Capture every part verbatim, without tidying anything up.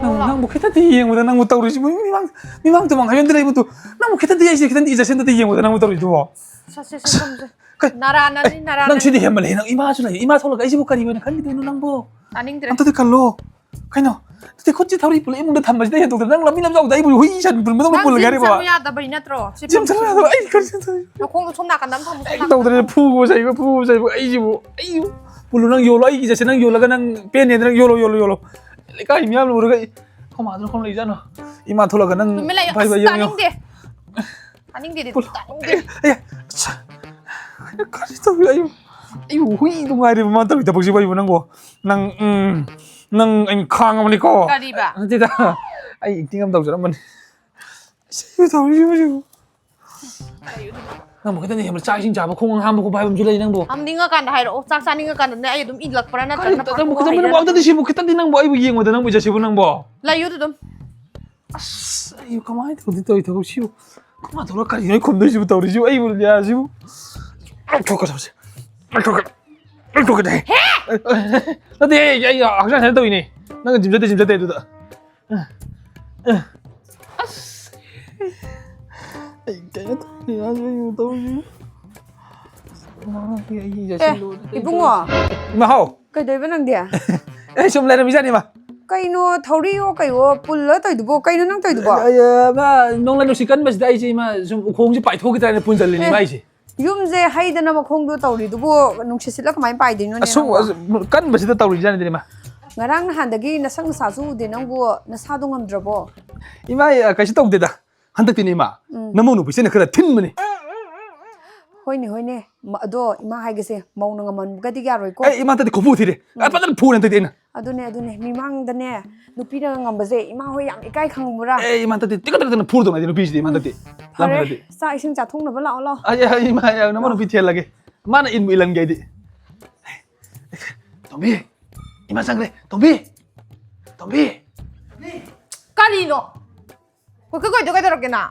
ꯅꯪ, ꯅꯪꯕꯨ ꯈꯤꯇꯪꯗꯤ ꯌꯦꯡꯕꯗ ꯅꯪꯕꯨ ꯇꯧꯔꯤꯁꯤꯕꯨ ꯃꯤꯃꯥꯡ, ꯃꯤꯃꯥꯡ ꯇꯨꯃꯥꯡ ꯍꯥꯏꯕ ꯑꯝꯇ ꯂꯩꯕꯗꯨ, ꯅꯪꯕꯨ ꯈꯤꯇꯪꯗꯤ ꯑꯩꯁꯦ ꯈꯤꯇꯪꯗꯤ ꯏꯖꯠꯁꯦ ꯑꯝꯇꯗꯤ ꯌꯦꯡꯕꯗ ꯅꯪꯕꯨ ꯇꯧꯔꯤꯗꯨꯕꯣ? ꯁꯦ, ꯁꯦ, ꯁꯦ, ꯁꯣꯝꯁꯦ꯫ ꯀꯩ? ꯅꯔꯥꯅꯅꯤ, ꯅꯔꯥꯅꯅꯤ꯫ ꯅꯪ ꯁꯤꯗꯤ ꯍꯦꯟꯃꯜꯂꯦ꯫ ꯅꯪ ꯏꯃꯥꯁꯨ ꯂꯩ꯫ ꯏꯃꯥ ꯊꯣꯛꯂꯒ ꯑꯩꯁꯤꯕꯨ ꯀꯔꯤ ꯑꯣꯏꯅ ꯈꯟꯈꯤꯗꯣꯏꯅꯣ ꯅꯪꯕꯨ? ꯇꯥꯅꯤꯡꯗ꯭ꯔꯦ꯫ ꯑꯝꯇꯗꯤ ꯈꯜꯂꯣ꯫ ꯀꯩꯅꯣ? ꯑꯗꯨꯗꯤ ꯈꯨꯠꯁꯤ ꯊꯧꯔꯤ ꯄꯨꯜꯂ ꯏꯃꯨꯡꯗ ꯊꯝꯕꯁꯤꯗ ꯍꯦꯟꯗꯣꯛꯇꯅ ꯅꯪ ꯂꯝꯕꯤ ꯂꯝꯖꯥꯎꯗ ꯑꯩꯕꯨ ꯍꯨꯏ ꯁꯟ ꯄꯨꯟꯕꯗꯧꯅ ꯅꯪ ꯄꯨꯜꯂꯒꯦ ꯖꯤꯝ ꯍꯥꯏꯔꯤꯕ? ꯆꯪꯉꯨ ꯌꯥꯗꯕꯩ ꯅꯠꯇ꯭ꯔꯣ? ꯁꯤ ꯖꯤꯝ ꯆꯪꯉꯨ ꯌꯥꯗꯕ ꯑꯩ ꯀꯔꯤ ꯆꯪꯗꯣꯏꯅꯣ? ꯅꯈꯣꯡꯗꯣ ꯁꯣꯝ ꯅꯥꯀꯟꯗ ꯑꯃ ꯊꯝꯃꯨ, ꯁꯣꯝ ꯑꯩ ꯅꯥꯀꯟꯗ ꯇꯧꯗ꯭ꯔꯦ, ꯊꯝꯃꯨ꯫ ꯐꯨꯕ ꯆꯩꯕ, ꯐꯨꯕ ꯆꯩꯕ ꯑꯩꯁꯤꯕꯨ, ꯑꯩꯕꯨ ꯄꯨꯜꯂꯨ ꯅꯪ ꯌꯣꯜꯂꯣ, ꯑꯩꯒꯤ ꯏꯖꯠꯁꯦ ꯅꯪ ꯌꯣꯜꯂꯒ ꯅꯪ ꯄꯦꯟꯅꯦꯗ ꯅꯪ ꯌꯣꯜꯂꯣ, ꯌꯣꯜꯂꯣ, ꯌꯣꯜꯂꯣ꯫ ꯂꯩꯀꯥꯏ ꯃꯤꯌꯥꯝ ꯎꯔꯒ ꯑꯩ ꯀꯃꯥꯏꯅ ꯀꯃꯥꯏꯅ ꯂꯩꯖꯥꯠꯅꯣ? ꯏꯃꯥ ꯊꯣꯛꯂꯒ ꯅꯪ ꯇꯨꯃꯤꯟ ꯂꯩꯌꯨ꯫ ꯄꯥꯏꯕ ꯑꯁ, ꯌꯦꯡꯉꯣ, ꯌꯦꯡꯉꯣ꯫ ꯇꯥꯅꯤꯡꯗꯦ꯫ ꯇꯥꯅꯤꯡꯗꯦꯗꯤ ꯄꯨꯜꯂꯨ꯫ ꯇꯥꯅꯤꯡꯗꯦ꯫ ꯑꯦ, ꯑꯦ, ꯑꯁ, ꯑꯩꯅ ꯀꯔꯤ ꯇꯧꯔꯤ? ꯑꯩꯕꯨ, ꯑꯩꯕꯨ ꯍꯨꯏ ꯅꯨꯡꯉꯥꯏꯔꯤꯕ ꯃꯥ ꯇꯧꯔꯤ ꯊꯕꯛꯁꯤꯕꯨ ꯑꯩꯕꯨ ꯅꯪꯕꯨ? ꯅꯪ, ꯎꯝ, ꯅꯪ ꯑꯩꯅ ꯈꯥꯡꯉꯕꯅꯤꯀꯣ꯫ ꯀꯔꯤꯕ? ꯅꯠꯇꯦꯗ, ꯑꯩ acting ꯑꯃ ꯇꯧꯖꯔꯝꯕꯅꯤ꯫ ꯑꯁ, ꯑꯩꯕꯨ ꯇꯧꯔꯤꯁꯤꯕꯨ, ꯁꯤꯕꯨ꯫ ꯅꯪꯕꯨ ꯈꯤꯇꯪꯗꯤ ꯍꯦꯟꯕ, ꯆꯥꯛ ꯏꯁꯤꯡ ꯆꯥꯕ, ꯈꯣꯡ ꯍꯥꯝꯕ ꯈꯣꯠꯄ ꯍꯥꯏꯕ ꯑꯃꯁꯨ ꯂꯩ ꯅꯪꯕꯨ꯫ ꯍꯥꯝꯅꯤꯡꯉꯀꯥꯟꯗ ꯍꯥꯏꯔꯛꯑꯣ, ꯆꯥꯛ ꯆꯥꯅꯤꯡꯉꯀꯥꯟꯗꯅꯦ ꯑꯩ ꯑꯗꯨꯝ ꯏꯜꯂꯛꯄ꯭ꯔꯥ ꯀꯔꯤ ꯅꯠꯇ꯭ꯔꯒꯅ ꯇ-, ꯅꯪꯕꯨ ꯄꯥꯡꯊꯣꯛꯑ ꯈꯤꯇꯪꯗꯤ ꯅꯪꯕꯨ ꯍꯩꯔꯛꯑꯣ? ꯑꯝꯇꯗꯤ ꯁꯤꯕꯨ, ꯈꯤꯇꯪꯗꯤ ꯅꯪꯕꯨ ꯑꯩꯕꯨ ꯌꯦꯡꯉꯣꯗ, ꯅꯪꯕꯨ ꯏꯖꯠꯁꯤꯕꯨ ꯅꯪꯕꯣ? ꯂꯩꯌꯨ ꯑꯗꯨꯝ꯫ ꯑꯁ, ꯑꯩꯕꯨ ꯀꯃꯥꯏꯅ ꯇꯧꯗꯣꯏ ꯇꯧꯔꯤ ꯊꯕꯛꯁꯤꯕꯨ? ꯀꯃꯥꯏꯅ ꯇꯧꯔ ꯀꯔꯤꯅꯣ ꯑꯩ ꯈꯨꯝꯗꯣꯏꯁꯤꯕꯨ ꯇꯧꯔꯤꯁꯤꯕꯨ? ꯑꯩꯕꯨ ꯌꯥꯁꯤꯕꯨ꯫ ꯂꯧꯊꯣꯛꯀꯗꯕꯁꯦ꯫ ꯂꯧꯊꯣꯛꯀ-, ꯂꯧꯊꯣꯛꯀꯗꯕꯁꯦ꯫ ꯍꯦ! ꯅꯠꯇꯦ, ꯑꯩ, ꯑꯩ ꯍꯛꯆꯥꯡ ꯁꯥꯖꯦꯜ ꯇꯧꯔꯤꯅꯦ꯫ ꯅꯪ ꯖꯤꯝ ꯆꯠꯇꯦ, ꯖꯤꯝ ꯆꯠꯇꯦ ꯑꯗꯨꯗ꯫ ꯑꯁ꯫ ꯑꯩ ꯀꯩꯅꯣ ꯇꯧꯔꯤꯅꯣ, ꯑꯩꯕꯨ ꯇꯧꯔꯤꯁꯤꯕꯨ? ꯑꯩ ꯑꯦ, ꯌꯥꯁꯤꯜꯂꯨꯔꯦ꯫ ꯏꯕꯨꯡꯉꯣ꯫ ꯏꯃꯥ ꯍꯥꯎ꯫ ꯀꯩꯗꯧꯏꯕ ꯅꯪꯗꯤ? ꯑꯩ ꯁꯨꯝ ꯂꯩꯔꯝꯃꯤꯖꯥꯠꯅꯤ, ꯏꯃꯥ꯫ ꯀꯩꯅꯣ, ꯊꯧꯔꯤꯌꯣ ꯀꯩꯌꯣ ꯄꯨꯜꯂ ꯇꯧꯏꯗꯨꯕꯣ? ꯀꯩꯅꯣ ꯅꯪ ꯇꯧꯏꯗꯨꯕꯣ? ꯑ, ꯑ, ꯏꯃꯥ, ꯅꯣꯡꯂꯩ ꯅꯨꯡꯁꯤꯠ ꯀꯟꯕꯁꯤꯗ ꯑꯩꯁꯦ, ꯏꯃꯥ, ꯁꯨꯝ ꯎꯈꯣꯡꯁꯦ ꯄꯥꯏꯊꯣꯛꯈꯤꯗ꯭ꯔꯥꯅ ꯄꯨꯟꯁꯤꯜꯂꯤꯅꯦ, ꯑꯦ, ꯏꯃꯥ, ꯑꯩꯁꯦ꯫ ꯌꯨꯝꯁꯦ ꯍꯩꯗꯅ ꯃꯈꯣꯡꯗꯣ ꯇꯧꯔꯤꯗꯨꯕꯨ ꯅꯨꯡꯁꯤꯠ ꯁꯤꯠꯂ ꯀꯃꯥꯏꯅ ꯄꯥꯏꯗꯣꯏꯅꯣꯅꯦ ꯑꯁꯨꯝ, ꯅꯪꯕꯣ? ꯑꯁꯨꯝ ꯀꯟꯕꯁꯤꯗ ꯇꯧꯔꯤꯖꯥꯠꯅꯤꯗ, ꯏꯃꯥ꯫ ꯉꯔꯥꯡ ꯅꯍꯥꯟꯗꯒꯤ ꯅꯁꯛ ꯅꯁꯥꯁꯨ ꯎꯗꯦ ꯅꯪꯕꯨ, ꯅꯁꯥꯗꯣ ꯉꯝꯗ꯭ꯔꯕꯣ? ꯏꯃꯥ, ꯑ, ꯀꯩꯁꯨ ꯇꯧꯗꯦꯗ꯫ ꯍꯟꯗꯛꯇꯤꯅꯦ, ꯏꯃꯥ, ꯎꯝ꯫ ꯅꯃꯧ ꯅꯨꯄꯤꯁꯦ ꯑꯩꯅ ꯈꯔ ꯊꯤꯟꯕꯅꯤ꯫ ꯍꯣꯏꯅꯦ, ꯍꯣꯏꯅꯦ꯫ ꯃ-, ꯑꯗꯣ ꯏꯃꯥ ꯍꯥꯏꯒꯦꯁꯦ, ꯃꯧꯅ ꯉꯝꯍꯟꯕꯒꯗꯤ ꯌꯥꯔꯣꯏꯀꯣ꯫ ꯑꯦ, ꯏꯃꯥ, ꯍꯟꯗꯛꯇꯤ ꯈꯨꯐꯨ ꯊꯤꯔꯦ꯫ ꯎꯝ꯫ ꯑ, ꯐꯖꯅ ꯐꯨꯔꯦ ꯍꯟꯗꯛꯇꯤ ꯑꯩꯅ꯫ ꯑꯗꯨꯅꯦ, ꯑꯗꯨꯅꯦ꯫ ꯃꯤꯃꯥꯡꯗꯅꯦ, ꯅꯨꯄꯤꯅꯒ ꯉꯝꯕꯁꯦ, ꯏꯃꯥ ꯍꯣꯏ ꯌꯥꯝ ꯏꯀꯥꯏ ꯈꯪꯕ꯭ꯔꯥ? ꯑꯦ, ꯏꯃꯥ, ꯍꯟꯗꯛꯇꯤ ꯇꯤꯀꯠ ꯇꯤꯀꯠꯇꯅ ꯐꯨꯔꯗꯧꯅꯦ ꯑꯩꯗꯤ ꯅꯨꯄꯤꯁꯤꯗꯤ, ꯏꯃꯥ, ꯍꯟꯗꯛꯇꯤ꯫ ꯐꯔꯦ, ꯂꯝꯗꯗꯤ꯫ ꯆꯥꯛ ꯏꯁꯤꯡ ꯆꯥꯊꯣꯛꯅꯕ ꯂꯥꯛꯑꯣ, ꯂꯥꯛꯑꯣ꯫ ꯑꯦ, ꯑꯦ, ꯏꯃꯥ, ꯑꯦ, ꯅꯃꯧ ꯂꯥꯛꯑꯣ꯫ ꯅꯨꯄꯤ ꯊꯤꯍꯜꯂꯒꯦ꯫ ꯃꯥꯅ ꯏꯟꯕꯨ ꯏꯜꯍꯟꯒꯦ ꯑꯩꯗꯤ꯫ ꯇꯣꯝꯕꯤ, ꯏꯃꯥ ꯆꯪꯈ꯭ꯔꯦ꯫ ꯇꯣꯝꯕꯤ, ꯇꯣꯝꯕꯤ꯫ ꯀꯔꯤꯅꯣ? ꯀꯣꯏ, ꯀꯣꯏ, ꯀꯣꯏꯗꯣ ꯀꯩꯗꯧꯔꯒꯦ ꯅꯪ?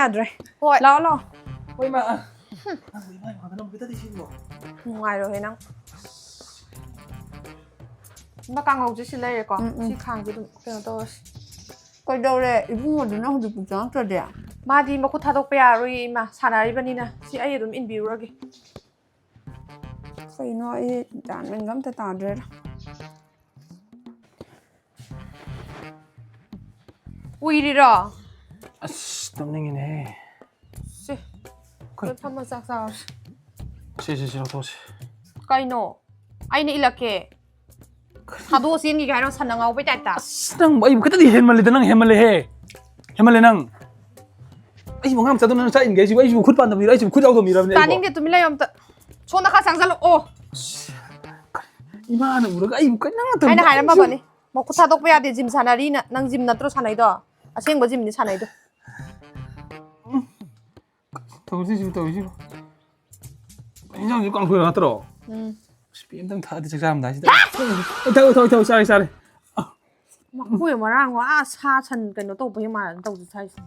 ꯌꯥꯗ꯭ꯔꯦ꯫ ꯍꯣꯏ꯫ ꯂꯥꯛꯑꯣ ꯂꯥꯛꯑꯣ꯫ ꯍꯣꯏ ꯃꯥ꯫ ꯅꯪꯕꯨ ꯏꯃꯥ ꯏꯃꯥ ꯅꯪꯕꯨ ꯈꯤꯇꯗꯤ ꯁꯤꯡꯉꯣ꯫ ꯅꯨꯡꯉꯥꯏꯔꯣꯏꯍꯦ ꯅꯪ꯫ ꯏꯃꯥ ꯀꯥꯡꯍꯧꯁꯦ ꯁꯤ ꯂꯩꯔꯦꯀꯣ꯫ ꯎꯝ, ꯎꯝ꯫ ꯁꯤ ꯈꯥꯡꯁꯦ ꯑꯗꯨꯝ ꯀꯩꯅꯣ ꯇꯧꯔꯁꯤ꯫ ꯀꯩꯗꯧꯔꯦ ꯏꯕꯨꯡꯉꯣꯗꯨꯅ ꯍꯧꯖꯤꯛꯄꯨ ꯆꯪꯉꯛꯇ꯭ꯔꯗꯤ? ꯃꯥꯗꯤ ꯃꯈꯨꯠ ꯊꯥꯗꯣꯛꯄ ꯌꯥꯔꯣꯏꯌꯦ ꯏꯃꯥ꯫ ꯁꯥꯟꯅꯔꯤꯕꯅꯤꯅ ꯁꯤ ꯑꯩ ꯑꯗꯨꯝ ꯏꯟꯕꯤꯔꯨꯔꯒꯦ꯫ ꯀꯩꯅꯣ ꯑꯩ ꯒ꯭ꯌꯥꯟ ꯃꯦꯟꯒ ꯑꯝꯇ ꯇꯥꯗ꯭ꯔꯦꯗ꯫ ꯎꯏꯔꯤꯔꯣ? ꯑꯁ ꯇꯨꯝꯅꯤꯡꯉꯤꯅꯦꯍꯦ꯫ ꯁꯦ꯫ ꯑꯩꯈꯣꯏ ꯐꯝꯃ ꯆꯥꯛ ꯆꯥꯔꯁꯤ꯫ ꯁꯦ ꯁꯦ ꯁꯦ ꯂꯧꯊꯣꯛꯁꯦ꯫ ꯀꯩꯅꯣ? ꯑꯩꯅ ꯏꯜꯂꯛꯀꯦ꯫ ꯊꯥꯗꯣꯛꯑ ꯆꯦꯟꯈꯤꯒꯦ ꯍꯥꯏꯔꯣ ꯁꯟꯅ ꯉꯥꯎꯕꯩ ꯇꯥꯏꯞꯇ? ꯑꯁ ꯅꯪꯕꯨ ꯑꯩꯕꯨ ꯈꯤꯇꯗꯤ ꯍꯦꯟꯃꯜꯂꯤꯗ ꯅꯪ ꯍꯦꯟꯃꯜꯂꯦꯍꯦ꯫ ꯍꯦꯟꯃꯜꯂꯦ ꯅꯪ꯫ ꯑꯩꯁꯤꯕꯨ ꯑꯉꯥꯡ ꯃꯆꯥꯗꯧꯅ ꯅꯪ ꯆꯥꯛ ꯏꯟꯒꯦ ꯍꯥꯏꯁꯤꯕꯨ ꯑꯩꯁꯤꯕꯨ ꯈꯨꯠ ꯄꯥꯟꯗꯕ ꯃꯤꯔꯣ ꯑꯩꯁꯤꯕꯨ ꯈꯨꯠ ꯌꯥꯎꯗꯕ ꯃꯤꯔꯕꯅꯦ ꯑꯩꯕꯣ? ꯇꯥꯅꯤꯡꯗꯦ ꯇꯨꯃꯤꯟ ꯂꯩꯌꯣ ꯑꯝꯇ꯫ ꯁꯣꯝꯗ ꯈꯔ ꯆꯪꯁꯜꯂꯛꯑꯣ꯫ ꯏꯃꯥꯅ ꯎꯔꯒ ꯑꯩꯕꯨ ꯀꯩ ꯅꯪ ꯃꯇꯝꯗ ꯑꯩꯅ ꯍꯥꯏꯔꯝꯃꯕꯅꯤ꯫ ꯃꯈꯨꯠ ꯊꯥꯗꯣꯛꯄ ꯌꯥꯗꯦ ꯖꯤꯝ ꯁꯥꯟꯅꯔꯤꯅ꯫ ꯅꯪ ꯖꯤꯝ ꯅꯠꯇ꯭ꯔꯣ ꯁꯥꯟꯅꯩꯗꯣ? ꯑꯁꯦꯡꯕ ꯖꯤꯝꯅꯤ ꯁꯥꯟꯅꯩꯗꯣ꯫ ꯇꯧꯔꯤꯁꯤꯕꯨ ꯇꯧꯔꯤꯁꯤꯕꯨ꯫ ꯏꯟꯖꯥꯡꯁꯨ ꯀꯥꯡꯁꯣꯏ ꯅꯠꯇ꯭ꯔꯣ? ꯎꯝ꯫ ꯑꯁ ꯄꯤ ꯑꯝꯇꯪ ꯊꯛꯑꯗꯤ ꯆꯥꯛ ꯆꯥꯔꯝꯗꯥꯏꯁꯤꯗ꯫ ꯊꯛꯑꯣ ꯊꯛꯑꯣ ꯊꯛꯑꯣ ꯆꯥꯔꯦ ꯆꯥꯔꯦ꯫ ꯃꯈꯣꯏ ꯃꯔꯥꯡ ꯑꯥ ꯁꯥ ꯁꯟ ꯀꯩꯅꯣ ꯇꯧꯕꯒꯤ ꯃꯥꯟꯅ ꯇꯧꯗꯦ ꯁ꯭ꯋꯥꯏꯁꯦ꯫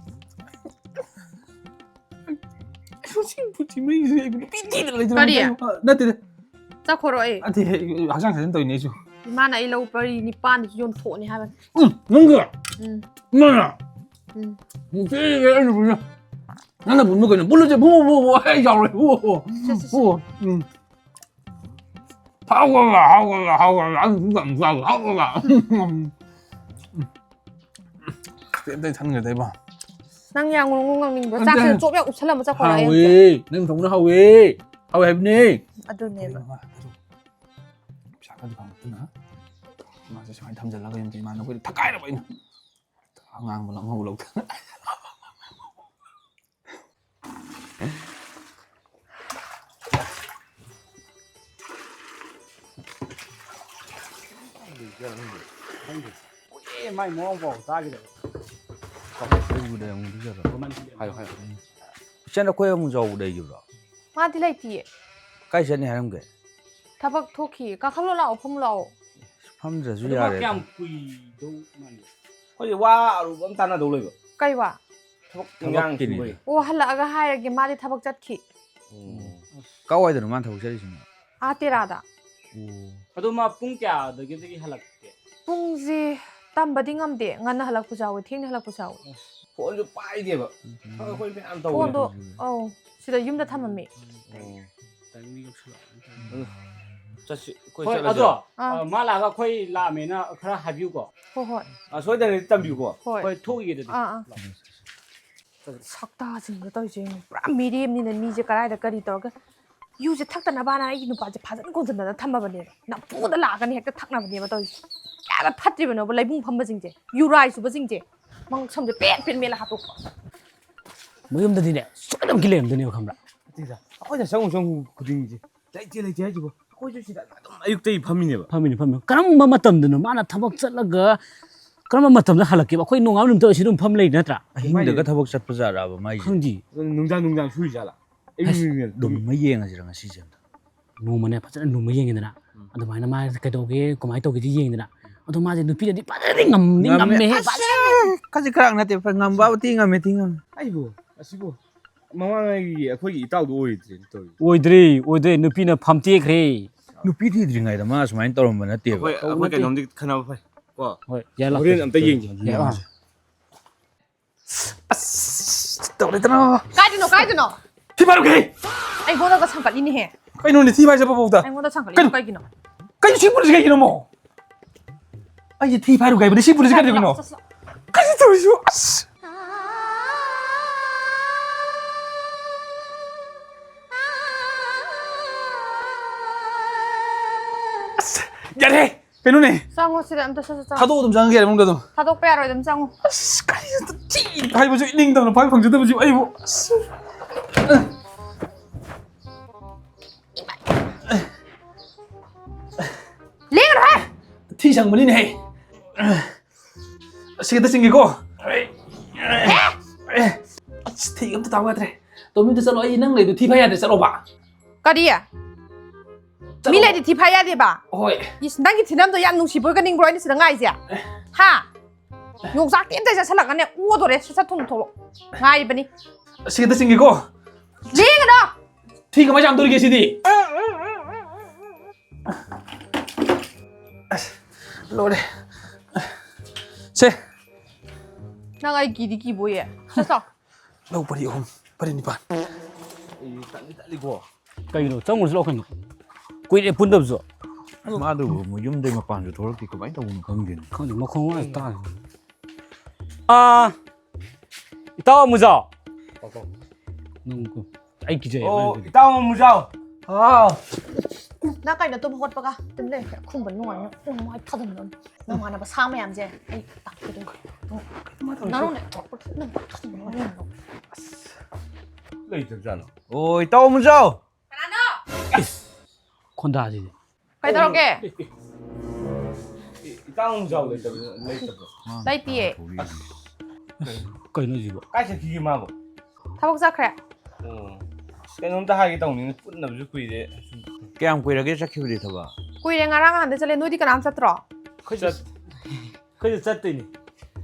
ꯁꯤ ꯄꯨꯊꯤ ꯃꯩꯁꯦ ꯑꯩꯕꯨ ꯅꯨꯄꯤ ꯊꯤꯗꯅ ꯂꯩꯖꯔꯝꯕ ꯀꯔꯤ? ꯇꯥꯏ꯫ ꯅꯠꯇꯦꯗ꯫ ꯆꯠꯈꯣꯔꯣ ꯑꯩ꯫ ꯅꯠꯇꯦ ꯍꯛꯆꯥꯡ ꯁꯥꯖꯦꯜ ꯇꯧꯔꯤꯅꯦ ꯑꯩꯁꯨ꯫ ꯏꯃꯥꯅ ꯑꯩ ꯂꯧ ꯄꯔꯤ ꯅꯤꯄꯥꯟꯗꯁꯨ ꯌꯣꯟꯊꯣꯛꯑꯅꯤ ꯍꯥꯏꯕꯅꯤ꯫ ꯎꯝ ꯅꯪꯒ ꯎꯝ꯫ ꯅꯪꯅ ꯎꯝ꯫ ꯅꯨꯡꯇꯤꯒꯤ ꯑꯩ ꯅꯨꯄꯤꯅ ꯅꯪꯅ ꯄꯨꯟꯕ ꯀꯩꯅꯣ ꯄꯨꯜꯂꯁꯦ ꯄꯨ ꯄꯨ ꯄꯨ ꯑꯩ ꯌꯥꯎꯔꯦ ꯄꯨ ꯄꯨ ꯁꯦ, ꯁꯦ, ꯁꯦ꯫ ꯄꯨ ꯎꯝ ꯍꯥꯎꯒ ꯍꯥꯎꯒ ꯍꯥꯎꯒ ꯑꯗꯨꯝ ꯌꯥꯝ ꯆꯥꯎ ꯍꯥꯎꯒ ꯀꯩꯝꯇ ꯊꯟꯒꯗꯩꯕ ꯅꯪ ꯌꯥꯝ ꯉꯨꯡꯉꯨ ꯉꯥꯡꯅꯤꯡꯕ꯭ꯔꯣ? ꯅꯠꯇꯦ꯫ ꯆꯥꯛꯁꯦ ꯆꯣꯞ ꯌꯥꯝ ꯎꯞꯁꯜꯂꯝꯃ ꯆꯠꯈ꯭ꯔꯣ ꯑꯩ ꯍꯥꯎꯋꯦ ꯑꯝꯇ꯫ ꯅꯪ ꯊꯣꯡꯕꯅ ꯍꯥꯎꯋꯦ ꯍꯥꯎꯋꯦ ꯍꯥꯏꯕꯅꯦ ꯑꯗꯨꯅꯦꯕ꯫ ꯄꯩꯁꯥ ꯈꯔꯗꯤ ꯐꯪꯉꯛꯇꯅ ꯃꯥꯁꯦ ꯁꯨꯃꯥꯏꯅ ꯊꯝꯖꯤꯜꯂꯒ ꯌꯨꯝꯗ ꯏꯃꯥꯟꯅꯕ ꯍꯣꯏꯗ ꯊꯛꯀꯥꯏꯔꯕ ꯑꯩꯅ ꯑꯉꯥꯡꯕ ꯂꯧꯍꯧ ꯂꯧꯗꯅ ꯈꯪꯗꯦ꯫ ꯀꯨꯏꯔꯦ ꯃꯥꯏ ꯃꯑꯣꯡ ꯄꯥꯎ ꯇꯥꯈꯤꯗꯕ꯫ ꯀꯃꯥꯏꯅ ꯇꯧꯒꯦ? ꯍꯥꯏꯌꯣ, ꯍꯥꯏꯌꯣ꯫ ꯏꯆꯟ, ꯑꯩꯈꯣꯏ ꯑꯃꯨꯛ ꯌꯥꯎꯕ ꯂꯩꯈꯤꯕ꯭ꯔꯣ? ꯃꯥꯗꯤ ꯂꯩꯇꯤꯌꯦ꯫ ꯀꯥꯏ ꯆꯠꯅꯤ ꯍꯥꯏꯔꯝꯒꯦ? ꯊꯕꯛ ꯊꯣꯛꯈꯤ꯫ ꯀꯥꯈꯠꯂꯣ ꯂꯥꯛꯑꯣ, ꯐꯝ ꯂꯥꯛꯑꯣ꯫ ꯐꯝꯗ꯭ꯔꯁꯨ ꯑꯗꯣ ꯃꯥ ꯌꯥꯔꯦ꯫ ꯀꯌꯥꯝ ꯀꯨꯏꯗꯧ ꯃꯥꯟꯒꯦ? ꯑꯩꯈꯣꯏꯁꯦ ꯋꯥ ꯑꯔꯨꯕ ꯑꯃ ꯇꯥꯟꯅꯗꯧ ꯂꯩꯕ꯫ ꯀꯩ ꯋꯥ? ꯊꯕꯛ ꯏꯟꯖꯥꯡ ꯊꯕꯛꯀꯤꯅꯤꯗ꯫ ꯁꯨꯕꯩ꯫ ꯑꯣ, ꯍꯜꯂꯛꯑꯒ ꯍꯥꯏꯔꯒꯦ, ꯃꯥꯗꯤ ꯊꯕꯛ ꯆꯠꯈꯤ꯫ ꯎꯝ꯫ ꯀꯥꯏꯋꯥꯏꯗꯅꯣ ꯃꯥꯅ ꯊꯕꯛ ꯆꯠꯂꯤꯁꯤꯅ? ꯑꯥ, ꯇꯦꯔꯥꯗ꯫ ꯑꯣ꯫ ꯑꯗꯣ ꯃꯥ ꯄꯨꯡ ꯀꯌꯥꯗꯒꯤꯗꯒꯤ ꯍꯜꯂꯛꯀꯦ? ꯄꯨꯡꯁꯦ ꯇꯝꯕꯗꯤ ꯉꯝꯗꯦ, ꯉꯟꯅ ꯍꯜꯂꯛꯄꯁꯨ ꯌꯥꯎꯋꯦ, ꯊꯦꯡꯅ ꯍꯜꯂꯛꯄꯁꯨ ꯌꯥꯎꯋꯦ꯫ ꯐꯣꯟꯁꯨ ꯄꯥꯏꯗꯦꯕ꯫ ꯎꯝ꯫ ꯊꯕꯛ ꯑꯩꯈꯣꯏ ꯃꯌꯥꯝ ꯇꯧꯕꯅꯦ꯫ ꯐꯣꯟꯗꯣ, ꯑꯧ, ꯁꯤꯗ ꯌꯨꯝꯗ ꯊꯝꯃꯝꯃꯤ꯫ ꯑꯣ꯫ ꯇꯥꯏꯃꯤꯡ ꯌꯧꯁꯜꯂꯛꯑꯕꯅꯤ꯫ ꯎꯝ꯫ ꯆꯠꯁꯤ, ꯑꯩꯈꯣꯏ ꯍꯣꯏ, ꯆꯠꯂꯁꯦ꯫ ꯑꯗꯣ, ꯑꯥ꯫ ꯑ, ꯃꯥ ꯂꯥꯛꯑꯒ ꯑꯩꯈꯣꯏ ꯂꯥꯛꯑꯃꯦꯅ ꯈꯔ ꯍꯥꯏꯕꯤꯌꯨꯀꯣ꯫ ꯍꯣꯏ, ꯍꯣꯏ꯫ ꯑ, ꯁꯣꯏꯗꯅꯗꯤ ꯇꯝꯕꯤꯌꯨꯀꯣ꯫ ꯍꯣꯏ꯫ ꯍꯣꯏ, ꯊꯣꯛꯈꯤꯒꯦ ꯑꯗꯨꯗꯤ꯫ ꯑꯥ, ꯑꯥ꯫ ꯁꯛꯇꯥꯁꯤꯡꯗꯣ ꯇꯧꯔꯤꯁꯦ ꯌꯦꯡꯉꯨ꯫ ꯄꯨꯔꯥ ꯃꯤꯔꯦꯝꯅꯤꯅ ꯃꯤꯁꯦ ꯀꯗꯥꯏꯗ ꯀꯔꯤ ꯇꯧꯔꯒ ꯌꯨꯁꯦ ꯊꯛꯇꯅꯕꯅ ꯑꯩꯒꯤ ꯅꯨꯄꯥꯁꯦ ꯐꯥꯖꯟ ꯈꯣꯝꯖꯤꯟꯗꯅ ꯊꯝꯃꯕꯅꯦꯕ꯫ ꯅꯝꯐꯨꯗ ꯂꯥꯛꯑꯒꯅꯤ ꯍꯦꯛꯇ ꯊꯛꯅꯕꯅꯦꯕ ꯇꯧꯔꯤꯁꯦ꯫ ꯀꯌꯥꯗ ꯐꯠꯇ꯭ꯔꯤꯕꯅꯣꯕ ꯂꯩꯕꯨꯡ ꯐꯝꯕꯁꯤꯡꯁꯦ, ꯌꯨꯔꯥꯏ ꯁꯨꯕꯁꯤꯡꯁꯦ꯫ ꯃꯉꯛꯁꯝꯁꯦ ꯄꯦꯠ ꯄꯦꯠ ꯃꯦꯠꯂ ꯍꯥꯠꯇꯣꯛꯄ꯫ ꯃꯌꯨꯝꯗꯗꯤꯅꯦ ꯁꯣꯏꯗꯅ ꯂꯩꯔꯝꯗꯣꯏꯅꯦꯕ, ꯈꯪꯕ꯭ꯔꯥ? ꯅꯠꯇꯦꯗ, ꯑꯩꯈꯣꯏꯅ ꯆꯪꯉꯨ ꯆꯪꯉꯨ ꯈꯨꯗꯤꯡꯒꯤ ꯂꯩꯇꯦ, ꯂꯩꯇꯦ ꯍꯥꯏꯁꯤꯕꯣ? ꯑꯩꯈꯣꯏꯁꯨ ꯁꯤꯗ ꯑꯗꯨꯝ ꯑꯌꯨꯛꯇꯒꯤ ꯐꯝꯃꯤꯅꯦꯕ꯫ ꯐꯝꯃꯤꯅꯦ, ꯐꯝꯃꯤꯅꯦ꯫ ꯀꯔꯝꯕ ꯃꯇꯝꯗꯅꯣ ꯃꯥꯅ ꯊꯕꯛ ꯆꯠꯂꯒ ꯀꯔꯝꯕ ꯃꯇꯝꯗ ꯍꯜꯂꯛꯀꯦꯕ? ꯑꯩꯈꯣꯏ ꯅꯣꯡꯉꯥꯟꯕ ꯅꯨꯃꯤꯠꯇ ꯁꯤ ꯑꯗꯨꯝ ꯐꯝ ꯂꯩ ꯅꯠꯇ꯭ꯔꯥ? ꯑꯍꯤꯡꯗꯒ ꯊꯕꯛ ꯆꯠꯄ ꯖꯥꯠꯂꯕ ꯃꯥꯏꯁꯦ? ꯈꯪꯗꯦ꯫ ꯑꯗꯨ ꯅꯨꯡꯗꯥꯡ ꯅꯨꯡꯗꯥꯡ ꯁꯨꯔꯤ ꯖꯥꯠꯂꯥ? ꯑꯌꯨꯛ ꯑꯁ, ꯅꯨꯃꯤꯠ ꯂꯨꯝꯃ ꯌꯦꯡꯉꯁꯤꯔ ꯉꯁꯤꯁꯦ ꯑꯝꯇ? ꯅꯣꯡꯃꯅꯦ ꯐꯖꯅ ꯂꯨꯝꯃ ꯌꯦꯡꯉꯦꯗꯅ, ꯎꯝ꯫ ꯑꯗꯨꯃꯥꯏꯅ ꯃꯥ ꯀꯩꯗꯧꯒꯦ, ꯀꯃꯥꯏꯅ ꯇꯧꯒꯦꯗꯤ ꯌꯦꯡꯉꯦꯗꯅ, ꯑꯗꯣ ꯃꯥꯁꯦ ꯅꯨꯄꯤꯗꯗꯤ ꯐꯖꯅꯗꯤ ꯉꯝꯗꯤ ꯉꯝꯃꯦ꯫ ꯉꯝꯃꯦꯍꯦ, ꯑꯁ, ꯐꯖꯅ꯫ ꯈꯖꯤꯛ ꯈꯔꯥꯛ ꯅꯠꯇꯦ, ꯉꯝꯕ ꯊꯤ ꯉꯝꯃꯦ, ꯊꯤ ꯉꯝꯃꯦ꯫ ꯑꯩꯕꯨ ꯑꯁꯤꯕꯨ ꯃꯃꯥꯡꯉꯩꯒꯤ ꯑꯩꯈꯣꯏꯒꯤ ꯏꯇꯥꯎꯗꯣ ꯑꯣꯏꯗ꯭ꯔꯦꯅꯦ ꯇꯧꯔꯤꯁꯦ꯫ ꯑꯣꯏꯗ꯭ꯔꯦ, ꯑꯣꯏꯗ꯭ꯔꯦ, ꯅꯨꯄꯤꯅ ꯐꯝꯇꯦꯛꯈ꯭ꯔꯦ꯫ ꯅꯨꯄꯤ ꯊꯤꯗ꯭ꯔꯤꯉꯩꯗ ꯃꯥ ꯁꯨꯃꯥꯏꯅ ꯇꯧꯔꯝꯕ ꯅꯠꯇꯦꯕ꯫ ꯑꯩꯈꯣꯏ, ꯇꯧꯕ ꯑꯩꯈꯣꯏ ꯅꯠꯇꯦ꯫ ꯀꯩꯅꯣꯝꯗꯤ ꯈꯟꯅꯕ ꯐꯩ ꯀꯣ꯫ ꯍꯣꯏ, ꯌꯥꯏ, ꯂꯥꯛꯀꯦ꯫ ꯍꯣꯔꯦꯟ ꯑꯝꯇ ꯌꯦꯡꯁꯦ꯫ ꯌꯥꯏ, ꯑꯥ꯫ ꯑꯁ, ꯇꯧꯔꯦꯗꯅ꯫ ꯀꯥꯏꯗꯅꯣ, ꯀꯥꯏꯗꯅꯣ? ꯊꯤ ꯐꯥꯏꯔꯨꯒꯦ꯫ ꯑꯩꯉꯣꯟꯗꯒ ꯁꯪꯒꯠꯂꯤꯅꯦꯍꯦ꯫ ꯀꯩꯅꯣꯅꯦ ꯊꯤ ꯐꯥꯏꯖꯕ ꯐꯥꯎꯗ? ꯑꯩꯉꯣꯟꯗ ꯁꯪꯒꯠꯂꯤꯅꯣ ꯀꯩꯅꯣ? ꯀꯩꯒꯤꯅꯣ? ꯀꯩꯅꯣ ꯁꯤ ꯄꯨꯔꯤꯁꯤ ꯀꯩꯒꯤꯅꯣ ꯑꯃꯨꯛ? ꯑꯩꯁꯦ ꯊꯤ ꯐꯥꯏꯔꯨꯒꯦ ꯍꯥꯏꯕꯅꯤ, ꯁꯤ ꯄꯨꯔꯤꯁꯤ ꯀꯩꯅꯣ? ꯆꯠꯁꯤ, ꯂꯥꯛꯑꯣ, ꯆꯠꯁꯤ, ꯂꯥꯛꯑꯣ꯫ ꯀꯩꯅꯣ ꯇꯧꯔꯤꯁꯤꯕꯨ? ꯑꯁ꯫ ꯑꯁ, ꯌꯥꯔꯦ꯫ ꯀꯩꯅꯣꯅꯦ? ꯆꯪꯉꯣ ꯁꯤꯗ ꯑꯝꯇ ꯁꯠ ꯁꯠ ꯆꯪꯉꯣ꯫ ꯊꯥꯗꯣꯛꯑ ꯑꯗꯨꯝ ꯆꯪꯉꯒꯦ ꯃꯅꯨꯡꯗ ꯑꯗꯨꯝ꯫ ꯊꯥꯗꯣꯛꯄ ꯌꯥꯔꯣꯏ, ꯑꯗꯨꯝ ꯆꯪꯉꯣ꯫ ꯑꯁ, ꯀꯔꯤ ꯊꯤ ꯍꯥꯏꯕꯁꯨ ꯏꯅꯤꯡꯗꯕꯅ ꯐꯥꯏ ꯐꯪꯖꯗꯕꯁꯤꯕꯨ ꯑꯩꯕꯨ꯫ ꯑꯁ꯫ ꯂꯦꯡꯒꯅꯨꯍꯦ! ꯊꯤ ꯁꯪꯕꯅꯤꯅꯦꯍꯦ꯫ ꯁꯤ ꯈꯛꯇ ꯆꯤꯡꯒꯦꯀꯣ꯫ ꯑꯁ, ꯊꯤ ꯑꯝꯇ ꯇꯥꯎ ꯌꯥꯗ꯭ꯔꯦ꯫ ꯇꯣꯝꯕꯤ, ꯑꯝꯇ ꯆꯠꯂꯣ, ꯑꯩ ꯅꯪ ꯂꯩꯗꯣ ꯊꯤ ꯐꯥꯏ ꯌꯥꯗ꯭ꯔꯦ, ꯆꯠꯂꯣꯕ꯫ ꯀꯔꯤ? ꯆꯠꯂꯣ꯫ ꯃꯤ ꯂꯩꯗꯤ ꯊꯤ ꯐꯥꯏ ꯌꯥꯗꯦꯕ? ꯍꯣꯏ꯫ ꯏꯁ, ꯅꯪꯒꯤ ꯊꯤꯅꯝꯗꯣ ꯌꯥꯝ ꯅꯨꯡꯁꯤꯕꯣꯏꯒ ꯅꯤꯡꯕ꯭ꯔꯣ ꯑꯩꯅ ꯁꯤꯗ ꯉꯥꯏꯁꯦ? ꯍꯥ? ꯌꯣꯡꯆꯥꯛ ꯇꯤꯟ ꯑꯝꯇ ꯆꯥꯁꯜꯂꯛꯀꯅꯦ, ꯑꯣꯗꯣꯔꯦ, ꯁꯠ ꯁꯠ ꯊꯨꯅ ꯊꯣꯛꯂꯛꯑꯣ꯫ ꯉꯥꯏꯔꯤꯕꯅꯤ꯫ ꯁꯤ ꯈꯛꯇ ꯆꯤꯡꯒꯦꯀꯣ꯫ ꯂꯦꯡꯒꯅꯣ꯫ ꯊꯤ ꯀꯃꯥꯏ ꯆꯥꯝꯗꯣꯔꯤꯒꯦ ꯁꯤꯗꯤ? ꯑꯁ, ꯂꯣꯏꯔꯦ꯫ ꯁꯦ꯫ ꯅꯪ ꯑꯩ ꯀꯤꯗꯤ ꯀꯤꯕꯣꯏꯌꯦ꯫ ꯁꯠ ꯁꯠ ꯂꯥꯎ꯫ ꯂꯧ ꯄꯔꯤ ꯑꯍꯨꯝ, ꯄꯔꯤ ꯅꯤꯄꯥꯟ꯫ ꯑꯩ ꯇꯠꯂꯤ ꯇꯠꯂꯤꯀꯣ꯫ ꯀꯩꯅꯣ? ꯆꯪꯉꯨꯔꯁꯤ ꯂꯥꯛꯑꯣ ꯀꯩꯅꯣ꯫ ꯀꯨꯏꯔꯦ ꯄꯨꯟꯗꯕꯁꯨ꯫ ꯃꯥꯗꯨꯕꯨ ꯃꯣꯏ ꯌꯨꯝꯗꯩ ꯃꯄꯥꯟꯁꯨ ꯊꯣꯛꯂꯛꯇꯦ, ꯀꯃꯥꯏꯅ ꯇꯧꯕꯅꯣ ꯈꯪꯗꯦꯅꯦ꯫ ꯈꯪꯗꯦ, ꯃꯈꯣꯡ ꯃꯥꯁꯨ ꯇꯥꯔꯦ꯫ ꯑꯥ, ꯏꯇꯥꯎ ꯑꯃꯨꯖꯥꯎ꯫ ꯅꯪ ꯀꯣ-, ꯑꯩ ꯀꯤꯖꯩ ꯑꯣ, ꯑꯉꯥꯡꯗꯨꯗꯤ꯫ ꯏꯇꯥꯎ ꯑꯃꯨꯖꯥꯎ꯫ ꯍꯥꯎ꯫ ꯅꯪ ꯀꯩꯅꯣ ꯇꯨꯝ ꯍꯧꯒꯠꯄꯒ? ꯇꯨꯝ ꯂꯩꯔꯦ꯫ ꯈꯨꯝꯕ ꯅꯨꯡꯉꯥꯏꯅ ꯎꯝ ꯃꯥꯏ ꯊꯥꯖꯟꯕ꯫ ꯅꯃꯥꯟꯅꯕ ꯁꯥ ꯃꯌꯥꯝꯁꯦ ꯑꯩ ꯇꯥꯛꯄꯤꯗꯣꯏꯅꯦ꯫ ꯅꯪꯅꯦ ꯊꯣꯛꯄ ꯅꯪ ꯊꯥꯖꯟꯕ ꯅꯨꯡꯉꯥꯏꯅ꯫ ꯂꯩꯇꯕꯖꯥꯠꯂꯣ? ꯑꯣ, ꯏꯇꯥꯎ ꯑꯃꯨꯖꯥꯎ꯫ ꯀꯅꯥꯅꯣ? ꯏꯁ, ꯈꯣꯟꯗꯥꯁꯤꯗꯤ꯫ ꯀꯩꯗꯧꯔꯒꯦ? ꯏ-, ꯏꯇꯥꯎ ꯑꯃꯨꯖꯥꯎ ꯂꯩꯇꯕ-, ꯂꯩꯇꯕ꯭ꯔꯣ? ꯂꯩꯇꯤꯌꯦ꯫ ꯀꯩꯅꯣ ꯁꯤꯕꯣ? ꯀꯥꯏ ꯆꯠꯈꯤꯒꯦ ꯃꯥꯕꯣ? ꯊꯕꯛ ꯆꯠꯈ꯭ꯔꯦ꯫ ꯑꯣ꯫ ꯑꯁ, ꯀꯩꯅꯣꯝꯇ ꯍꯥꯏꯒꯦ ꯇꯧꯅꯤꯅꯦ, ꯄꯨꯟꯗꯕꯁꯨ ꯀꯨꯏꯔꯦ꯫ ꯀꯌꯥꯝ ꯀꯨꯏꯔꯒꯦ ꯆꯠꯈꯤꯕꯗꯤ ꯊꯕꯛ? ꯀꯨꯏꯔꯦ, ꯉꯔꯥꯡ ꯅꯍꯥꯟꯗ ꯆꯠꯂꯦ꯫ ꯅꯣꯏꯗꯤ ꯀꯅꯥꯝ ꯆꯠꯇ꯭ꯔꯣ? ꯑꯩꯈꯣꯏꯁꯨ ꯆꯠ-, ꯑꯩꯈꯣꯏꯁꯨ ꯆꯠꯇꯣꯏꯅꯤ꯫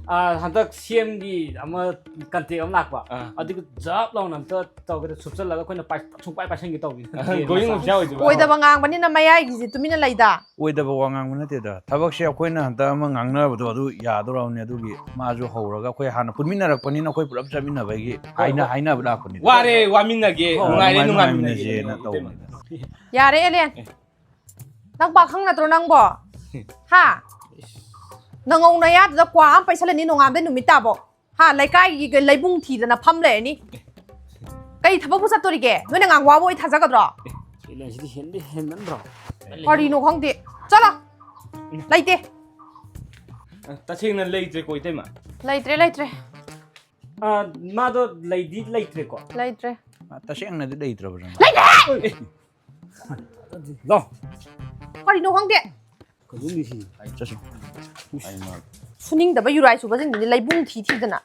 ꯑꯥ, ꯍꯟꯗꯛ ꯁꯤ ꯑꯦꯝꯒꯤ ꯑꯃ ꯀꯟꯇꯦꯛ ꯑꯃ ꯂꯥꯛꯄ꯫ ꯑꯥ꯫ ꯑꯗꯨꯒꯤ ꯖꯥꯕ ꯂꯥꯎꯅ ꯑꯝꯇ ꯇꯧꯒꯦꯗ ꯁꯨꯞꯆꯜꯂꯒ ꯑꯩꯈꯣꯏꯅ ꯄꯥꯏ-, ꯁꯨꯡꯄꯥꯏ ꯄꯥꯏꯁꯟꯒꯦ ꯇꯧꯕꯅꯤ꯫ ꯑꯥ, ꯒꯣꯋꯤꯡ ꯑꯣꯐꯤꯁꯥꯔ ꯑꯣꯏꯗꯣꯏꯕ? ꯑꯣꯏꯗꯕ ꯉꯥꯡꯕꯅꯤꯅ ꯃꯌꯥꯏꯒꯤꯁꯦ ꯇꯨꯃꯤꯟꯅ ꯂꯩꯗ꯫ ꯑꯣꯏꯗꯕ ꯋꯥ ꯉꯥꯡꯕ ꯅꯠꯇꯦꯗ꯫ ꯊꯕꯛꯁꯦ ꯑꯩꯈꯣꯏꯅ ꯍꯟꯗꯛ ꯑꯃ ꯉꯥꯡꯅꯕꯗꯣ ꯑꯗꯨ ꯌꯥꯗꯣꯔꯕꯅꯦ꯫ ꯑꯗꯨꯒꯤ ꯃꯥꯁꯨ ꯍꯧꯔꯒ ꯑꯩꯈꯣꯏ ꯍꯥꯟꯅ ꯄꯨꯟꯃꯤꯟꯅꯔꯛꯄꯅꯤꯅ ꯑꯩꯈꯣꯏ ꯄꯨꯂꯞ ꯆꯠꯃꯤꯟꯅꯕꯒꯤ ꯍꯣꯏ, ꯍꯥꯏꯅ-, ꯍꯣꯏ꯫ ꯍꯥꯏꯅꯕ ꯂꯥꯛꯄꯅꯤꯗ꯫ ꯋꯥꯔꯦ, ꯋꯥꯃꯤꯟꯅꯒꯦ, ꯍꯣꯏ, ꯅꯨꯡꯉꯥꯏꯔꯦ, ꯅꯨꯡꯉꯥꯏ-, ꯅꯨꯡꯉꯥꯏꯃꯤꯟꯅꯁꯦꯅ ꯅꯨꯡꯉꯥꯏꯃꯤꯟꯅꯁꯦꯅ ꯇꯧꯕꯅꯤꯗ꯫ ꯌꯥꯔꯦ, ꯑꯦꯂꯦꯟ꯫ ꯑꯦ꯫ ꯅꯪ ꯄꯥꯈꯪ ꯅꯠꯇ꯭ꯔꯣ ꯅꯪꯕꯣ? ꯍꯥ? ꯅꯉꯧ ꯅꯌꯥꯗꯨꯗ ꯀ꯭ꯋꯥ ꯑꯃ ꯄꯩꯁꯜꯂꯅꯤ ꯅꯣꯡꯉꯥꯟꯕꯗꯩ ꯅꯨꯃꯤꯠ ꯇꯥꯕꯧ꯫ ꯍꯥ? ꯂꯩꯀꯥꯏꯒꯤ ꯂꯩꯕꯨꯡ ꯊꯤꯗꯅ ꯐꯝ ꯂꯩꯔꯅꯤ꯫ ꯀꯩ ꯊꯕꯛꯄꯨ ꯆꯠꯇꯣꯔꯤꯒꯦ? ꯅꯣꯏꯅ ꯉꯥꯡ ꯋꯥꯕꯨ ꯑꯩ ꯊꯥꯖꯒꯗ꯭ꯔꯣ? ꯑꯦ, ꯁꯤꯗꯤ ꯍꯦꯟꯗꯤ ꯍꯦꯟꯃꯟꯗ꯭ꯔꯣ? ꯀꯔꯤꯅꯣ ꯈꯪꯗꯦ꯫ ꯆꯠꯂꯣ꯫ ꯂꯩꯇꯦ꯫ ꯑ, ꯇꯁꯦꯡꯅ ꯂꯩꯇ꯭ꯔꯦꯀꯣ, ꯏꯇꯩꯃ? ꯂꯩꯇ꯭ꯔꯦ, ꯂꯩꯇ꯭ꯔꯦ꯫ ꯑ, ꯃꯥꯗꯣ ꯂꯩꯗꯤ ꯂꯩꯇ꯭ꯔꯦꯀꯣ? ꯂꯩꯇ꯭ꯔꯦ꯫ ꯃꯥ ꯇꯁꯦꯡꯅꯗꯤ ꯂꯩꯇ꯭ꯔꯕ꯭ꯔꯥ? ꯂꯩꯇ꯭ꯔꯦ! ꯑꯦ, ꯂꯥꯎ꯫ ꯀꯔꯤꯅꯣ ꯈꯪꯗꯦ꯫ ꯀꯩꯅꯣꯝꯗꯤ ꯁꯤ꯫ ꯑꯩ ꯆꯠꯁꯤ꯫ ꯑꯩ ꯃꯥ ꯐꯨꯅꯤꯡꯗꯕ ꯌꯨꯔꯥꯏ ꯆꯨꯕꯁꯤꯡꯗꯨꯗꯤ ꯂꯩꯕꯨꯡ ꯊꯤ ꯊꯤꯗꯅ꯫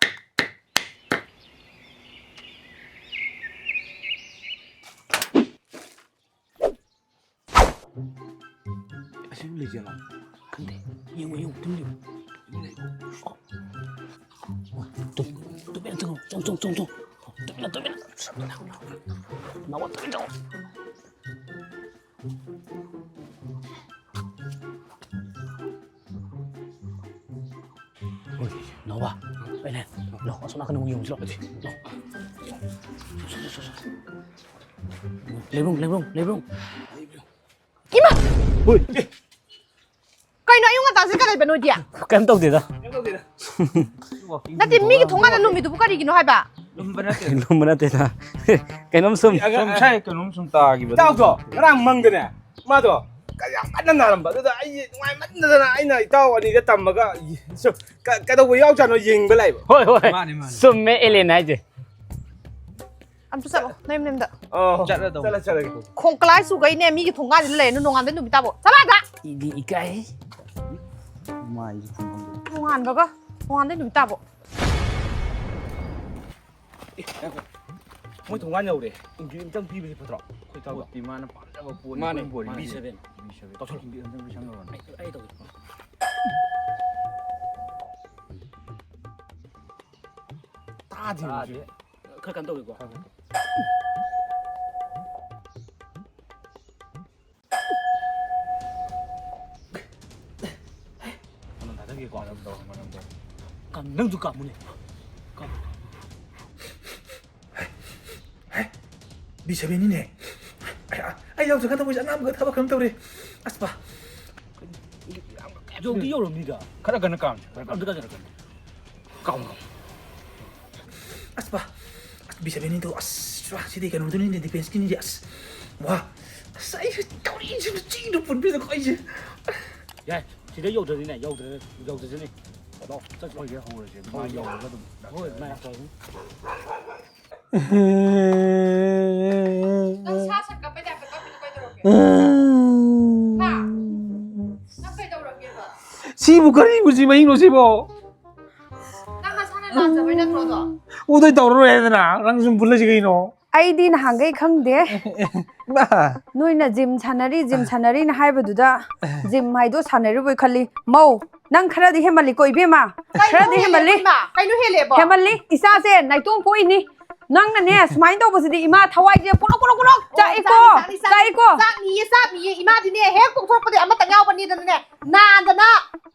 ꯑꯁꯤ ꯂꯩꯖꯦꯜꯂꯣ? ꯈꯪꯗꯦ꯫ ꯌꯦꯡꯉꯨ, ꯌꯦꯡꯉꯨ, ꯇꯨꯃꯤꯟ ꯌꯦꯡꯉꯨ꯫ ꯇꯨꯝ, ꯇꯨꯃꯤꯟꯅ ꯇꯨꯝꯃꯨ꯫ ꯆꯣꯡ, ꯆꯣꯡ, ꯆꯣꯡ, ꯆꯣꯡ꯫ ꯇꯨꯃꯤꯟꯅ, ꯇꯨꯃꯤꯟꯅ꯫ ꯅꯥꯎꯕ, ꯇꯨꯃꯤꯟ ꯇꯧ꯫ ꯍꯣꯏ, ꯅꯥꯎꯕ꯫ ꯑꯩꯅꯦ꯫ ꯂꯥꯎ, ꯑꯁꯣꯝ ꯅꯥꯀꯟꯗ ꯑꯃꯨꯛ ꯌꯦꯡꯉꯨꯁꯤ ꯂꯥꯎ꯫ ꯂꯥꯎ꯫ ꯂꯩꯕ꯭ꯔꯣ, ꯂꯩꯕ꯭ꯔꯣ, ꯂꯩꯕ꯭ꯔꯣ? ꯏꯃꯥ! ꯍꯣꯏ꯫ ꯀꯩꯅꯣ ꯑꯌꯨꯛ ꯉꯟꯇꯥꯁꯦ ꯀꯩꯗꯧꯕ ꯅꯣꯏꯗꯤ? ꯀꯩꯝ ꯇꯧꯗꯦꯗ꯫ ꯅꯠꯇꯦ, ꯃꯤꯒꯤ ꯊꯣꯡꯒꯥꯟꯗ ꯂꯨꯝꯃꯤꯗꯨꯕꯨ ꯀꯔꯤꯒꯤꯅꯣ ꯍꯥꯏꯕ? ꯂꯨꯝꯕ ꯅꯠꯇꯦ꯫ ꯂꯨꯝꯕ ꯅꯠꯇꯦꯗ꯫ ꯀꯩꯅꯣꯝ ꯁꯨꯝ ꯁꯨꯝ ꯁꯥꯏ ꯀꯩꯅꯣꯝ ꯁꯨꯝ ꯇꯥꯈꯤꯕ꯫ ꯏꯇꯥꯎꯗꯣ ꯉꯔꯥꯡ ꯃꯪꯗꯅꯦ꯫ ꯃꯥꯗꯣ ꯀ-, ꯌꯥꯝ ꯀꯟꯅ ꯅꯥꯔꯝꯕ꯫ ꯑꯗꯨꯗ ꯑꯩ ꯅꯨꯡꯉꯥꯏꯃꯟꯗꯗꯅ ꯑꯩꯅ ꯏꯇꯥꯎ ꯑꯅꯤꯗ ꯇꯝꯃꯒ ꯁꯨꯝ ꯀ-, ꯀꯩꯗꯧꯕ ꯌꯥꯎꯖꯥꯠꯅꯣ ꯌꯦꯡꯕ ꯂꯥꯛꯏꯕ꯫ ꯍꯣꯏ, ꯍꯣꯏ꯫ ꯃꯥꯅꯦ, ꯃꯥꯅꯦ꯫ ꯆꯨꯝꯃꯦ ꯑꯦꯂꯦꯟ ꯍꯥꯏꯁꯦ꯫ ꯑꯝꯇ ꯆꯠꯂꯣ, ꯅꯌꯨꯝ, ꯅꯌꯨꯝꯗ꯫ ꯑꯣ, ꯆꯠꯂ ꯇꯧ꯫ ꯆꯠꯂ, ꯆꯠꯂꯒꯦ꯫ ꯈꯣꯡꯀꯂꯥꯏ ꯆꯨꯒꯩꯅꯦ ꯃꯤꯒꯤ ꯊꯣꯡꯒꯥꯟꯁꯤꯗ ꯂꯩꯔꯅꯨ, ꯅꯣꯡꯉꯥꯟꯕꯗꯩ ꯅꯨꯃꯤꯠ ꯇꯥꯕꯣ꯫ ꯆꯠꯂꯣ ꯑꯥꯗ! ꯏꯗꯤ ꯏꯀꯥꯏ꯫ ꯃꯥꯏꯁꯦ ꯐꯪꯉꯝꯗꯦ꯫ ꯅꯣꯡꯉꯥꯟꯕꯒ, ꯅꯣꯡꯉꯥꯟꯕꯗꯩ ꯅꯨꯃꯤꯠ ꯇꯥꯕꯣ꯫ ꯑꯦ, ꯉꯥꯏꯈꯣ꯫ ꯃꯣꯏ ꯊꯣꯡꯒꯥꯟ ꯌꯧꯔꯦ꯫ ꯏꯟꯇ꯭ꯔꯤ ꯑꯝꯇꯪ ꯄꯤꯕꯁꯦ ꯐꯠꯇ꯭ꯔꯣ? ꯑꯩꯈꯣꯏ ꯏꯇꯥꯎꯗꯣ꯫ ꯄꯣꯠꯇꯤ ꯃꯥꯅ ꯄꯥꯝꯖꯕ ꯄꯣꯠꯅꯤ꯫ ꯃꯥꯅꯦ, ꯑꯩꯈꯣꯏ ꯕꯣꯔꯗꯤ ꯃꯥꯅꯦ꯫ B seven. B seven. ꯇꯧꯁꯜꯂꯣ꯫ ꯏꯟꯇ꯭ꯔꯤ ꯑꯝꯇꯪ ꯄꯤꯁꯜꯂꯣ꯫ ꯑꯩ, ꯑꯩ ꯇꯧꯒꯦ꯫ ꯇꯥꯗꯦ, ꯇꯥꯗꯦ꯫ ꯃꯁꯤ꯫ ꯈꯔ ꯀꯟꯅ ꯇꯧꯒꯦꯀꯣ꯫ ꯈꯔ ꯀꯟꯅ꯫ ꯃꯅꯝ ꯊꯥꯗꯒꯦꯀꯣ꯫ ꯃꯅꯝ ꯇꯧ, ꯃꯅꯝ ꯇꯧ꯫ ꯀꯥꯝ-, ꯅꯪꯁꯨ ꯀꯥꯝꯃꯨꯅꯦ꯫ ꯀꯥꯝ-, ꯀꯥꯝ-, ꯀꯥꯝ-꯫ ꯕꯤ ꯁꯚꯦꯟꯅꯤꯅꯦ꯫ ꯑꯩ, ꯑꯩ ꯌꯥꯎꯗ꯭ꯔꯀꯥꯟꯗ ꯃꯣꯏꯁꯦ ꯑꯉꯥꯡꯕꯒ ꯊꯕꯛ ꯀꯩꯅꯣꯝ ꯇꯧꯔꯦ꯫ ꯑꯁ ꯄꯥ꯫ ꯌꯧꯗꯤ ꯌꯧꯔꯝꯅꯤꯗ꯫ ꯈꯔ ꯀꯟꯅ ꯀꯥꯝꯁꯦ, ꯈꯔ ꯀꯟꯅ꯫ ꯑꯝꯇ ꯀꯟꯅ ꯀꯥꯝ-, ꯀꯥꯝ꯫ ꯑꯁ ꯄꯥ꯫ ꯑꯁ ꯕꯤ ꯁꯚꯦꯟꯅꯤꯗꯣ, ꯑꯁ ꯁꯤꯗꯤ ꯀꯩꯅꯣꯗꯨꯅꯤꯅꯦ, ꯗꯤꯐꯦꯟꯁꯀꯤꯅꯤꯅꯦ꯫ ꯑꯁ ꯋꯥ꯫ ꯑꯁ ꯑꯩꯁꯨ ꯇꯧꯔꯤꯁꯤꯅ ꯆꯤꯡꯗ ꯄꯨꯟꯕꯤꯗꯀꯣ ꯑꯩꯁꯦ꯫ ꯌꯥꯏ, ꯁꯤꯗ ꯌꯧꯗ꯭ꯔꯗꯤꯅꯦ, ꯌꯧꯗ꯭ꯔ-, ꯌꯧꯗ꯭ꯔꯁꯤꯅꯦ꯫ ꯂꯥꯛꯑꯣ, ꯆꯠꯁꯤ꯫ ꯑꯩꯈꯣꯏꯒꯤ ꯍꯧꯔꯁꯦ, ꯑꯗꯨ ꯃꯥ ꯌꯧꯔꯒ ꯑꯗꯨꯝ ꯍꯣꯏ, ꯃꯥ ꯂꯥꯛꯆꯔꯅꯤ꯫ ꯅꯪ ꯁꯥ ꯁꯟ ꯀꯞꯄꯩ ꯇꯥꯏꯞꯇ ꯀꯞꯄꯤꯗꯣ ꯀꯩꯗꯧꯔꯒꯦ? ꯍꯥ? ꯅꯪ ꯀꯩꯗꯧꯔꯒꯦꯕ? ꯁꯤ ꯁꯤꯕꯨ ꯀꯔꯤꯕꯨ ꯁꯤ ꯃꯍꯤꯡꯅꯣ ꯁꯤꯕꯣ? ꯅꯪ ꯅꯁꯥꯅ ꯂꯥꯟꯖꯕꯩ ꯅꯠꯇ꯭ꯔꯣ ꯑꯗꯣ? ꯎꯗꯣꯏ ꯇꯧꯔꯔꯣꯏ ꯍꯥꯏꯗꯅ ꯅꯪ ꯁꯨꯝ ꯄꯨꯜꯂꯁꯤ ꯀꯩꯅꯣ? ꯑꯩꯗꯤ ꯅꯍꯥꯟꯈꯩ ꯈꯪꯗꯦ꯫ ꯏꯃꯥ! ꯅꯣꯏꯅ ꯖꯤꯝ ꯁꯥꯟꯅꯔꯤ, ꯖꯤꯝ ꯁꯥꯟꯅꯔꯤꯅ ꯍꯥꯏꯕꯗꯨꯗ ꯖꯤꯝ ꯍꯥꯏꯗꯣ ꯁꯥꯟꯅꯔꯤꯕꯣꯏ ꯈꯜꯂꯤ꯫ ꯃꯧ, ꯅꯪ ꯈꯔꯗꯤ ꯍꯦꯟꯃꯜꯂꯤꯀꯣ ꯏꯕꯦꯝꯃ꯫ ꯀꯩꯅꯣ ꯈꯔꯗꯤ ꯍꯦꯜꯂꯦꯕ ꯍꯦꯟꯃꯜꯂꯤ꯫ ꯏꯃꯥ? ꯀꯩꯅꯣ ꯍꯦꯜꯂꯦꯕꯣ? ꯍꯦꯟꯃꯜꯂꯤ꯫ ꯏꯆꯥꯁꯦ ꯅꯥꯏꯇꯣꯝ ꯄꯣꯛꯏꯅꯤ꯫ ꯅꯪꯅꯅꯦ ꯁꯨꯃꯥꯏꯅ ꯇꯧꯕꯁꯤꯗꯤ ꯏꯃꯥ ꯊꯋꯥꯏꯁꯦ ꯄꯣꯔꯣꯛ ꯄꯣꯔꯣꯛ ꯄꯣꯔꯣꯛ ꯑꯣ, ꯆꯥꯛꯏꯀꯣ꯫ ꯆꯥꯛꯅꯤ, ꯆꯥꯛꯅꯤ, ꯆꯥꯛꯅꯤ꯫ ꯆꯥꯛꯏꯀꯣ꯫ ꯆꯥꯛꯅꯤꯌꯦ, ꯆꯥꯛꯅꯤꯌꯦ꯫ ꯏꯃꯥꯗꯤꯅꯦ ꯍꯦꯛ ꯄꯣꯛꯊꯣꯔꯛꯄꯗꯒꯤ ꯑꯃꯇꯪ ꯌꯥꯎꯕꯅꯤꯗꯅꯅꯦ ꯅꯥꯗꯅ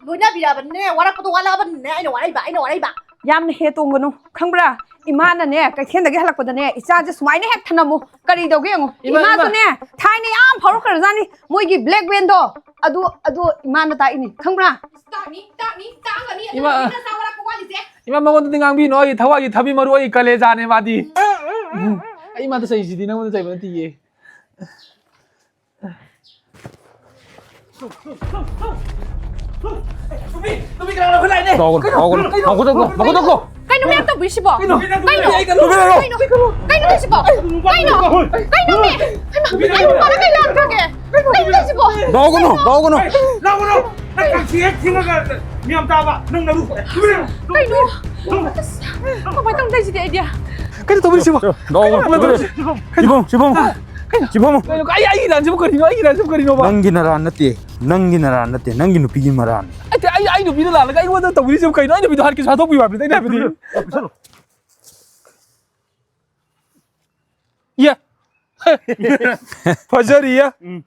ꯂꯣꯏꯅꯕꯤꯔꯕꯅꯤꯅꯦ꯫ ꯋꯥꯔꯛꯄꯗꯣ ꯋꯥꯠꯂꯛꯑꯕꯅꯤꯅꯦ꯫ ꯑꯩꯅ ꯋꯥꯔꯛꯏꯕ, ꯑꯩꯅ ꯋꯥꯔꯛꯏꯕ꯫ ꯌꯥꯝꯅ ꯍꯦ ꯇꯣꯡꯒꯅꯨ ꯈꯪꯕ꯭ꯔꯥ? ꯏꯃꯥꯅꯅꯦ ꯀꯩꯊꯦꯜꯗꯒꯤ ꯍꯜꯂꯛꯄꯗꯅꯦ ꯏꯆꯥꯁꯦ ꯁꯨꯃꯥꯏꯅ ꯍꯦꯛ ꯊꯅꯝꯃꯨ꯫ ꯀꯔꯤ ꯇꯧꯒꯦ ꯌꯦꯡꯉꯨ꯫ ꯏꯃꯥ, ꯏꯃꯥ꯫ ꯏꯃꯥꯁꯨꯅꯦ ꯊꯥꯏꯅ ꯌꯥꯝ ꯐꯥꯎꯔꯛꯈ꯭ꯔꯖꯥꯠꯅꯤ꯫ ꯃꯣꯏꯒꯤ ꯕ꯭ꯂꯦꯛ ꯕꯦꯟꯗꯣ ꯑꯗꯨ, ꯑꯗꯨ ꯏꯃꯥꯅ ꯇꯥꯛꯏꯅꯤ ꯈꯪꯕ꯭ꯔꯥ? ꯇꯥꯛꯅꯤ, ꯇꯥꯛꯅꯤ, ꯇꯥꯛꯑꯝꯒꯅꯤ꯫ ꯏꯃꯥ꯫ ꯑꯗꯨꯅ ꯅꯆꯥ ꯋꯥꯔꯛꯄ ꯋꯥꯠꯂꯤꯁꯦ꯫ ꯏꯃꯥ, ꯃꯉꯣꯟꯗꯗꯤ ꯉꯥꯡꯕꯤꯅꯣ꯫ ꯑꯩ ꯊꯋꯥꯏꯒꯤ ꯊꯕꯤ ꯃꯔꯨ ꯑꯩ ꯀꯂꯦꯖꯥꯅꯦ ꯃꯥꯗꯤ꯫ ꯎꯝ꯫ ꯑꯩ ꯏꯃꯥꯗ ꯆꯩꯁꯤꯗꯤ ꯅꯪꯉꯣꯟꯗ ꯆꯩꯕ ꯅꯠꯇꯤꯌꯦ꯫ ꯅꯨꯄꯤ, ꯅꯨꯄꯤ ꯀꯅꯥꯅꯣ ꯑꯩꯈꯣꯏ ꯂꯥꯛꯏꯅꯦ? ꯂꯥꯎꯒꯅꯨ, ꯂꯥꯎꯒꯅꯨ, ꯂꯥꯎꯒꯅꯨ, ꯂꯥꯎꯒꯅꯨ, ꯂꯥꯎꯒꯅꯨ꯫ ꯀꯩꯅꯣ ꯃꯌꯥꯝ ꯇꯧꯕꯤꯔꯤꯁꯤꯕꯣ? ꯀꯩꯅꯣ? ꯀꯩꯅꯣ? ꯀꯩꯅꯣ? ꯀꯩꯅꯣ? ꯀꯩꯅꯣ ꯍꯥꯏꯁꯤꯕꯣ? ꯀꯩꯅꯣ? ꯀꯩꯅꯣ? ꯀꯩꯅꯣ? ꯀꯩꯅꯣ? ꯀꯩꯅꯣ? ꯀꯩꯅꯣ ꯍꯥꯏꯁꯤꯕꯣ? ꯂꯥꯎꯒꯅꯨ, ꯂꯥꯎꯒꯅꯨ꯫ ꯂꯥꯎꯒꯅꯨ꯫ ꯅꯪ ꯀꯥꯡꯁꯤ ꯍꯦꯛ ꯊꯤꯡꯉꯒ ꯃꯤꯌꯥꯝ ꯇꯥꯕ, ꯅꯪ ꯅꯔꯨ ꯀꯣꯛꯑꯦ꯫ ꯀꯩꯅꯣ? ꯑꯁ, ꯀꯃꯥꯏꯅ ꯇꯧꯅꯤ ꯁꯤꯗꯤ ꯑꯩꯗꯤ? ꯀꯩꯅꯣ ꯇꯧꯕꯤꯔꯤꯁꯤꯕꯣ? ꯂꯥꯎꯒꯅꯨ, ꯂꯥꯎꯒꯅꯨ꯫ ꯁꯤꯕꯣ, ꯁꯤꯕꯣ, ꯁꯤꯕꯣ꯫ ꯀꯩꯅꯣ? ꯀꯩꯅꯣ? ꯑꯩ, ꯑꯩꯒꯤ ꯏꯔꯥꯟꯁꯤꯕꯨ ꯀꯔꯤꯅꯣ? ꯑꯩꯒꯤ ꯏꯔꯥꯟꯁꯤꯕꯨ ꯀꯔꯤꯅꯣꯕ? ꯅꯪꯒꯤ ꯅꯔꯥꯟ ꯅꯠꯇꯦ, ꯅꯪꯒꯤ ꯅꯔꯥꯟ ꯅꯠꯇꯦ, ꯅꯪꯒꯤ ꯅꯨꯄꯤꯒꯤ ꯃꯔꯥꯟ꯫ ꯑꯩ, ꯑꯩ, ꯑꯩ ꯅꯨꯄꯤꯗ ꯂꯥꯜꯂꯒ ꯑꯩꯉꯣꯟꯗ ꯇꯧꯕꯤꯔꯤꯁꯤꯕꯨ ꯀꯩꯅꯣ? ꯑꯩ ꯅꯨꯄꯤꯗꯣ ꯍꯥꯠꯀꯦꯁꯨ ꯍꯥꯠꯇꯣꯛꯄꯤꯌꯨ ꯍꯥꯏꯕꯅꯤꯗ ꯑꯩꯅ ꯍꯥꯏꯕꯗꯤ꯫ ꯌꯦ꯫ ꯐꯖꯔꯤꯌꯦ꯫ ꯎꯝ꯫